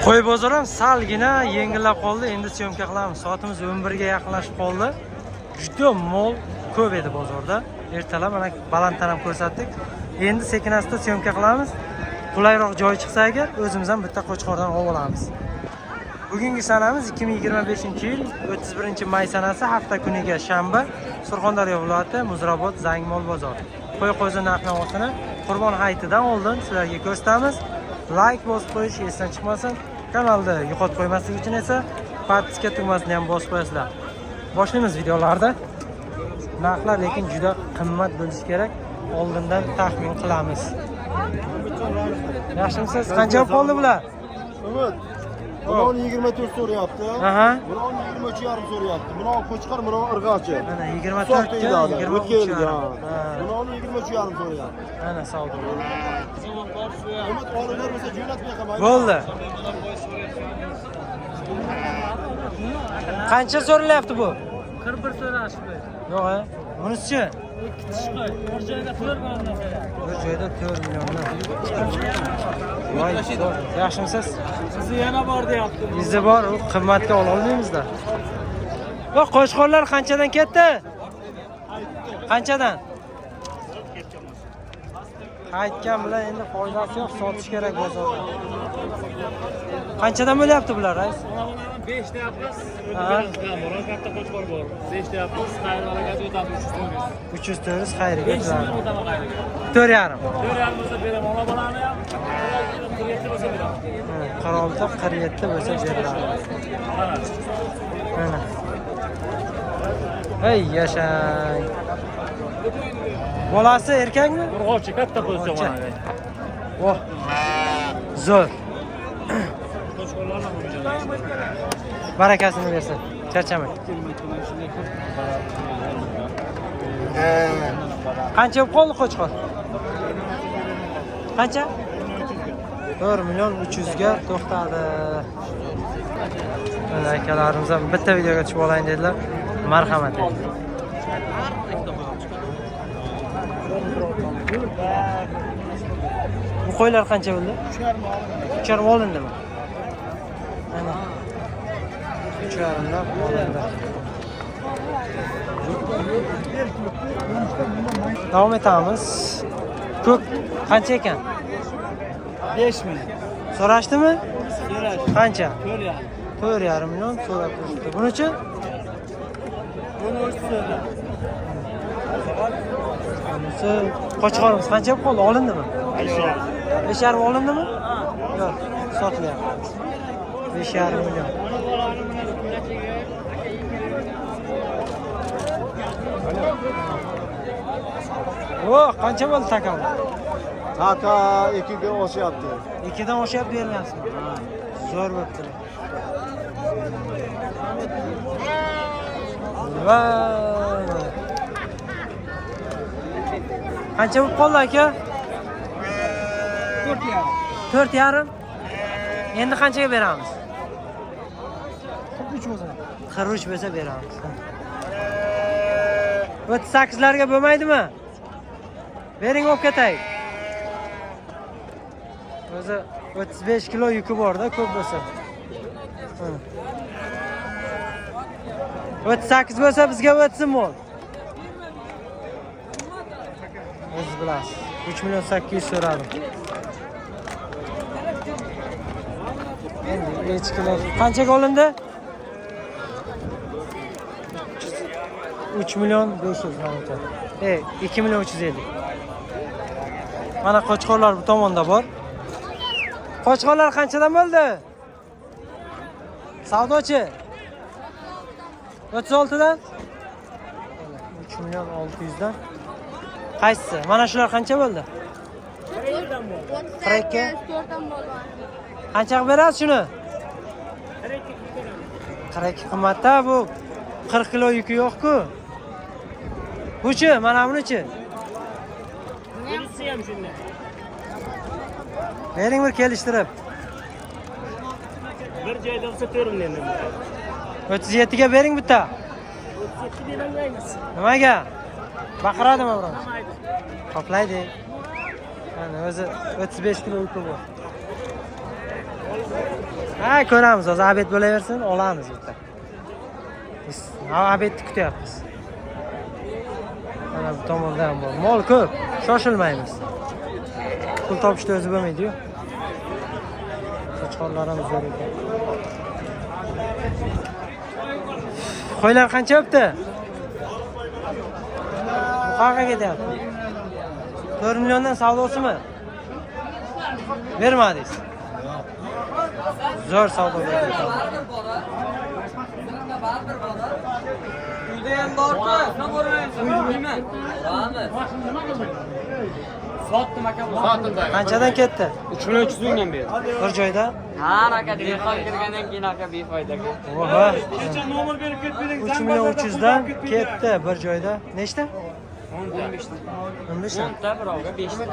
Qo'y bozor ham salgina yengillab qoldi. Endi syomka qilamiz. Soatimiz 11 ga yaqinlashib qoldi. Juda mol ko'p edi bozorda. Ertalab mana balanddan ham ko'rsatdik. Endi sekin asta syomka qilamiz. Qulayroq joy chiqsa agar o'zimiz ham bitta qo'chqordan olib olamiz. Bugungi sanamiz 2025-yil 31-may sanasi, hafta kuniga shanba, Surxondaryo viloyati Muzrabot Zangmol bozori. Qo'y qo'zi narx-navosini Qurbon hayitidan oldin sizlarga ko'rsatamiz. Like bosib qo'yish esdan chiqmasin. Kanalni yo'qotib qo'ymaslik uchun esa подписка tugmasini ham bosib qo'yasizlar. Boshlaymiz videolarda. Narxlar lekin juda qimmat bo'lishi kerak. Oldindan taxmin qilamiz. Yaxshimisiz? Qancha bo'lib qoldi bular? Umid. Buni 24 so'rayapti. Aha. Buni 23,5 so'rayapti. Buni qo'chqor, buni irg'ochi. Mana Hisob 24 ga deyiladi. 23 O'tgan yarim. ha. Ha. Buni 23,5 so'rayapti. Mana savdo. Umid olavermasa jo'natmay qo'ymaydi. Bo'ldi. Qancha so'ralyapti bu? 41 so'rashibdi. Yo'q, a? Bunisichi? Ikki tish qo'y. Bir joyda 4 million Bir joyda 4 milliondan. Voy, zo'r. Yaxshimisiz? Bizi yana bor deyapti. Izi bor, u qimmatga ola olmaymizda. Va qo'chqorlar qanchadan ketdi? Qanchadan? Qaytgan bilan endi foydasi yo'q, sotish kerak bozorda. Qanchadan bo'lyapti bular, rais? 5 deyapmiz. Ha. Bor, katta qo'chqor bor. 5 deyapmiz. Xayr barakasi o'tamiz 300 400. 300 400 xayriga 5 o'tadi. million o'taman xayriga. 4,5. 4,5 bo'lsa beraman. Ona bolani ham 47 bo'lsa beraman. 46 47 bo'lsa beriladi. Mana. Mana. Ey yashang. Bolasi erkakmi? Urg'ochi katta qo'chqor Urg'ochi. mana. Voh. Zo'r. Qo'chqorlarni Barakasini bersin. Charchamang. Qancha bo'lib qoldi qo'chqor? Qancha? 4 million 300 ga to'xtadi. Mana akalarimiz ham bitta videoga tushib olayin dedilar. Marhamat endi. Bu qo'ylar qancha bo'ldi? 3,5 olindimi? Mana. 3,5 lab olindi. Davom etamiz. Ko'k qancha ekan? 5 million. So'rashdimi? So'rash. Qancha? 4,5. 4,5 million so'rab turishdi. Bunichi? Buni 3 so'ra. Bunisi qo'chqorimiz qancha bo'lib qoldi? Olindimi? 5,5. 5,5 olindimi? Yo'q, sotilyapti. 5,5 million. O, qancha bo'ldi takamlar? Taka 2 ga oshyapti. Ikkidan oshyapti berilyapsizmi? Zo'r bo'libdi. Voy. Qancha bo'lib qoldi aka? 4,5. 4,5. Endi qanchaga beramiz? 43 bo'lsa. 43 bo'lsa beramiz. 38larga bo'lmaydimi? Bering olib ketay. O'zi 35 kilo yuki bor-da, ko'p bo'lsa. Mana. 38 bo'lsa bizga o'tsin mol. O'zingiz bilasiz. 3 million 800 so'radim. Endi echkilar qanchaga olindi? 3 million 500 manimcha. 2 million 350. Mana qo'chqorlar bu tomonda bor. Qo'chqorlar qanchadan bo'ldi? Savdochi? 36 dan? 3 million 600 dan. Qaysisi? Mana shular qancha bo'ldi? 42. Qancha qilib berasiz shuni? 42 qimmatda bu. 40 kilo yuki yo'q-ku. Buchi, mana bunichi. Bunisi ham shunday. Bering bir kelishtirib. Bir joyda bo'lsa 4 million. 37 ga bering bitta. 37 berolmaymiz. Nimaga? Baqiradimi biron? Qoplaydi. Mana o'zi 35 kilo yuki bor. Ha, ko'ramiz hozir, обед bo'laversin, olamiz bitta. Biz обед ni kutyapmiz. Mana bu tomonda ham bor. Mol ko'p, shoshilmaymiz. Pul topishda o'zi bo'lmaydi-yu. Qo'chqorlar ham zo'r ekan. Qo'ylar qancha bo'pti? Bu qayerga ketyapti? 4 milliondan savdosimi? Bermadingiz. Zo'r savdo bo'ldi. Uyda ham borku, nima bormaysan? Bilmayman. Boramiz. Sotdim aka. Qanchadan ketdi? 3 million 300 mingdan berdi. Bir joyda? Ha, aka, dehqon kirgandan keyin aka befoyda aka. Oha. Kecha nomer berib ketmeding. 3 million 300 dan ketdi bir joyda. Nechta? 15 ta. 15 ta. 10 ta birovga 5 ta.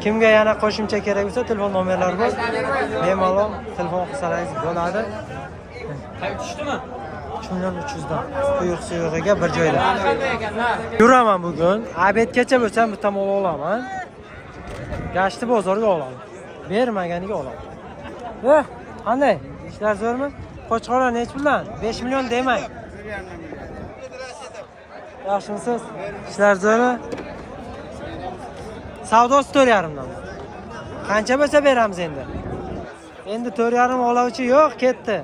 Kimga yana qo'shimcha kerak bo'lsa, telefon nomerlari bor. Bemalol telefon qilsangiz bo'ladi. Tushdimi? 3 million 300 dan quyuq suyug'iga bir joyda. Qanday ekan, narx? Yuraman bugun. Обед gacha bo'lsam bitta mol olaman. Gashti bozorga olaman. Bermaganiga olaman. Eh, qanday? Ishlar zo'rmi? Qo'chqorlar nechi puldan? 5 million demang. Yaxshimisiz? Ishlar zo'rmi? Savdosi 4,5 dan. Qancha bo'lsa beramiz endi? Endi 4,5 oluvchi yo'q, ketdi.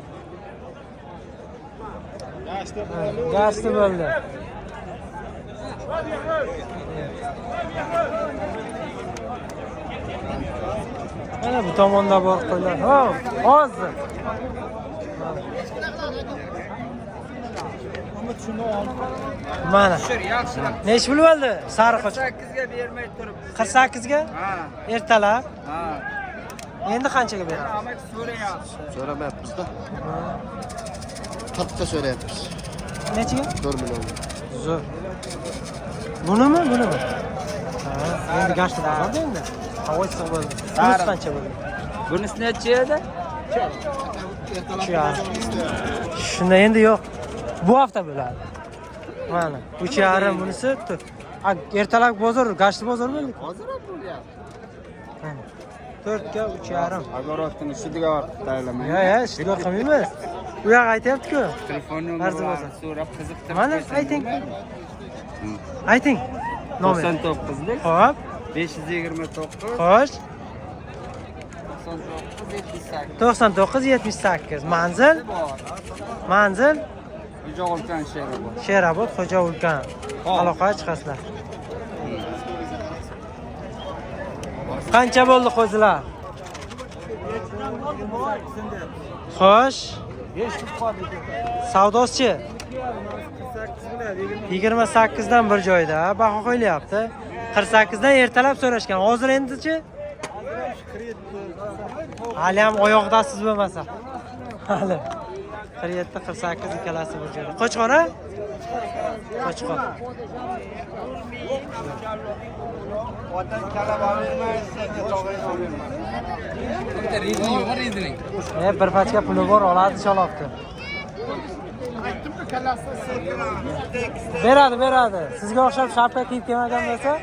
Gashti bo'ldi. Mana bu tomonda bor qo'ylar. Ha, hozir. Mana. Nechi pul bo'ldi? Sariq qo'chqor. 8 ga bermay turib. 48 ga? Ha. Ertalab. Ha. Endi qanchaga beramiz? Amak so'rayapti. So'ramayapmiz-da. 40 ta so'rayapmiz. Nechiga? 4 million. Zo'r. Bunimi, bunimi? Ha, endi gashti bozorda endi. Havo issiq bo'ldi. Bunisi qancha bo'ldi? Bunisi necha edi? 3,5. Shunda endi yo'q. Bu hafta bo'ladi. Mana 3,5 bunisi. Ertalab bozor, gashti bozor bo'ldi. Hozir ham bo'lyapti. Mana. 4 ga 3,5. Огород ini shudiga tayyorlamang. Yo, yo, shunday qilmaymiz. U yoq aytyapti-ku. Telefon Arzi bo'lsa. so'rab qiziqtirib. Mana ayting. Ayting. Nomer. 99lik Xo'p, 529 xo'sh. 99 78. 99 78. Manzil? Manzil Xo'ja Ulkan Sherobod. Sherobod Xo'ja Ulkan. Aloqaga chiqasizlar. Qancha bo'ldi qo'zilar? Xo'sh. Savdosi 28 dan bir joyda baho qo'yilyapti. 48 dan ertalab so'rashgan. Hozir endichi? Hali ham oyoqdasiz bo'lmasa. Hali. 47 48 ikkalasi bir joyda. Qo'chqor a? Qo'chqor. Bitta rezning yo'q, rezning. Bir pachka puli bor, oladi chalobdi. Beradi, beradi. Sizga o'xshab shapka kiyib kelmagan bo'lsa.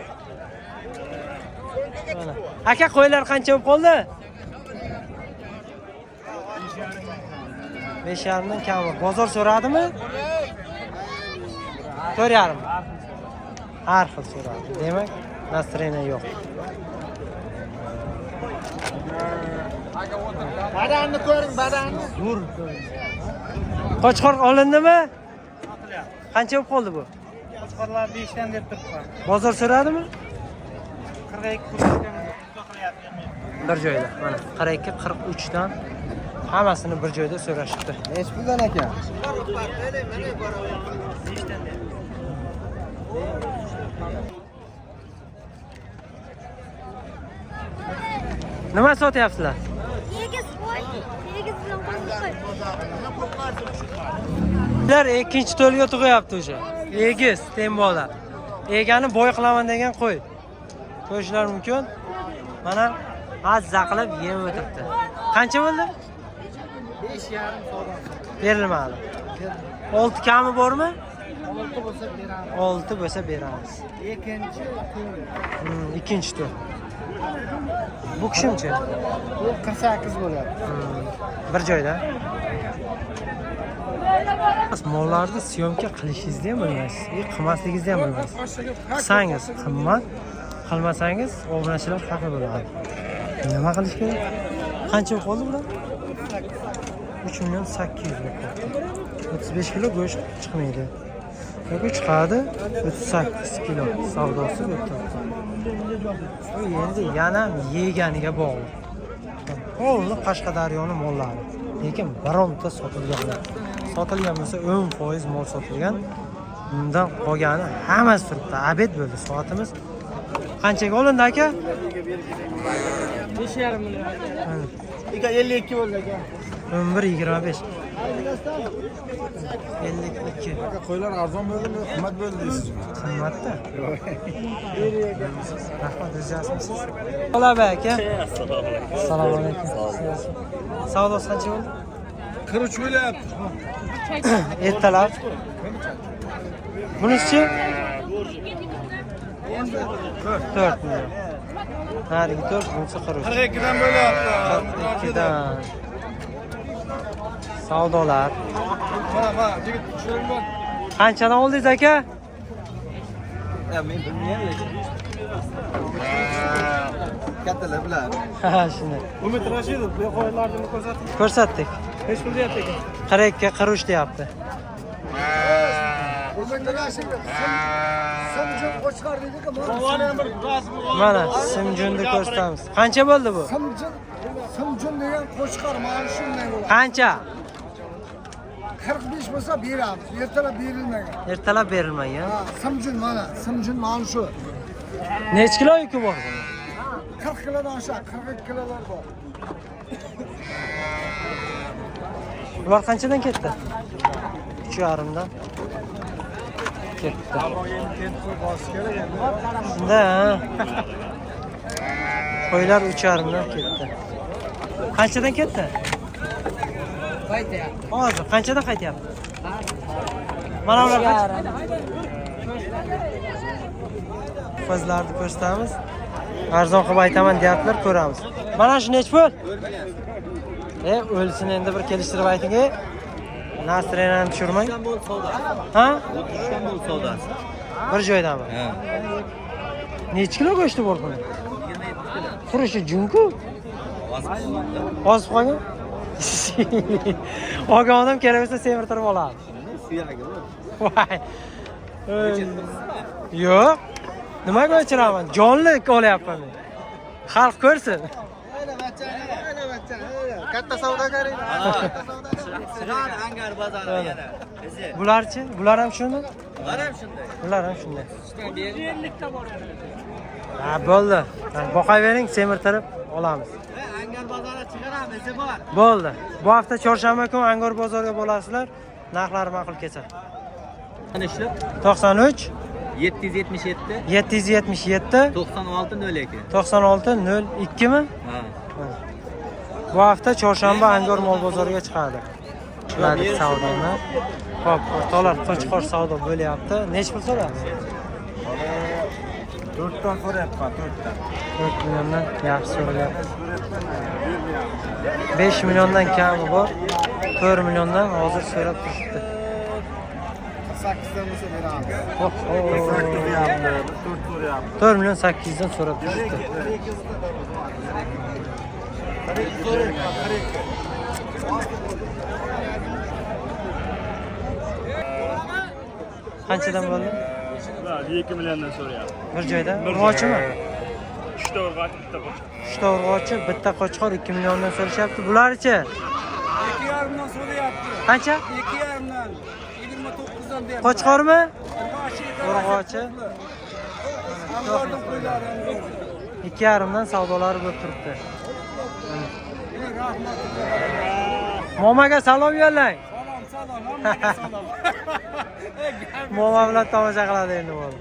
Mana. Aka, qo'ylar qancha bo'lib qoldi? 5,5 dan kami. Bozor so'radimi? 4,5. Har xil so'radi. Demak, настроение yo'q. Badanni ko'ring, badanni. Qo'chqor olindimi? Qancha bo'lib qoldi bu? Qo'chqorlar 5 dan deb turibman. Bozor so'radimi? 42 43 qilyapti. Bir joyda. Mana 42 43 dan hammasini bir joyda so'rashibdi. Nechi puldan aka? Nima sotyapsizlar? Egiz qo'y, egiz bilan qo'zi qo'y. Ular ikkinchi to'lga tug'yapti o'sha. Egiz, tembola. Egani boy qilaman degan qo'y. Ko'rishlar mumkin. Mana mazza qilib yeb o'tiribdi. Qancha bo'ldi? 5,5 savdo. Berilmadi. 6 kami bormi? 6 bo'lsa beramiz. 6 bo'lsa beramiz. Ikkinchi to'l. Ikkinchi to'l. Bu kishimchi? Bu 48 bo'lyapti. Bir joyda. Mollarni syomka qilishingizni ham bilmaysiz, qilmasligingizni ham bilmaysiz. Qilsangiz qimmat, qilmasangiz obunachilar xafa bo'ladi. Nima qilish kerak? Qancha qoldi bular? 3 million 800 bo'lib qoldi. 35 kilo go'sht chiqmaydi. Yoki chiqadi 38 kilo savdosi bu yerda. Bu endi yana yeganiga bog'liq. Polni Qashqadaryoni mollari. Lekin bironta sotilgan yo'q. Sotilgan bo'lsa 10% mol sotilgan. Undan qolgani hammasi turibdi. Obed bo'ldi. Soatimiz qanchaga olindi aka? 5,5 million. 52 bo'ldi aka. 11.25. 52. Qo'ylar arzon bo'ldimi, qimmat bo'ldi deysizmi? Qimmatda. Rahmat, o'zingiz yaxshimisiz? Olab aka. Assalomu alaykum. Savdosi qancha bo'ldi? 43 bo'lyapti. Ertalab. Bunisichi? 4 million. Narigi 4, bunisi 43. 42dan bo'lyapti. 42dan. Savdolar. Mana, mana, yigit tushiringlar. Qanchadan oldingiz aka? Ya men bilmayman lekin. Kattalar biladi. Ha, shunday. Umid Rashidov, bu qo'ylarni ko'rsatdik. Ko'rsatdik. Hech pul deyapti ekan. 42 43 deyapti. Mana Simjunni ko'rsatamiz. Qancha bo'ldi bu? Simjun degan qo'chqor mana shunday bo'ladi. Qancha? 45 bo'lsa beramiz. Ertalab berilmagan. Ertalab berilmagan. Ha, Simjun mana, Simjun mana shu. Necha kilo yuki bor buni? 40 kilodan oshadi, 42 kilolar bor. Bular qanchadan ketdi? 3,5dan ketdi. Shunda ha. Qo'ylar 3,5dan ketdi. Qanchadan ketdi? Qaytyapti. Hozir qanchadan qaytyapti? Mana ular qancha? Qizlarni ko'rsatamiz. Arzon qilib aytaman deyaptilar, ko'ramiz. Mana shu nech pul? O'lsin endi bir kelishtirib ayting. Nasrenani tushirmang. Ha? 33dan bo'ldi savdosi. Bir joydami? Ha. Necha kilo go'shti bor buni? 27 kilo. Qurishi jun-ku. Ozib qolgan. Olgan odam kerak bo'lsa semirtirib oladi. Suyagi bu. Voy. Yo'q. Nimaga o'chiraman? Jonli olyapman men. Xalq ko'rsin. Katta savdogar edi. Angar bozori yana. Bularchi? Bular ham shumi? Bular ham shunday. Bular ham shunday. Ha, bo'ldi. Boqavering, semirtirib olamiz. Angar bozoriga chiqaramiz, izi bor. Bo'ldi. Bu hafta chorshanba kuni Angor bozoriga bo'lasizlar. Narxlari ma'qul kelsa. 93 777 777 96 02. 96 02 mi? Ha. Bu hafta chorshanba Angor mol bozoriga chiqadi. Ularning savdoni. Xo'p, o'rtoqlar, qo'chqor savdo bo'lyapti. Nech pul so'rayapsiz? 4dan so'rayapman, 4dan. 4 milliondan yaxshi so'ralyapti. 5 milliondan kami bor. 4 milliondan hozir so'rab turibdi. 8dan bo'lsa beramiz. Oh, 8 deyapti, 4 so'rayapti. 4 million 800 dan so'rab turibdi. Qanchadan bo'ldi? 2 milliondan so'rayapti. Bir joyda? Urg'ochimi? 3 ta urg'ochi, bitta qo'chqor. 3 ta urg'ochi, bitta qo'chqor 2 milliondan so'rashyapti. Bularchi? 2,5dan so'rayapti. Qancha? 2,5dan. 29dan deyapti. Qo'chqormi? Urg'ochi. Angorning qo'ylari. 2,5dan savdolari bo'lib turibdi. Momaga salom yo'llang. Salom, salom, hammaga salom. Moma bilan tomosha qiladi endi bo'ldi.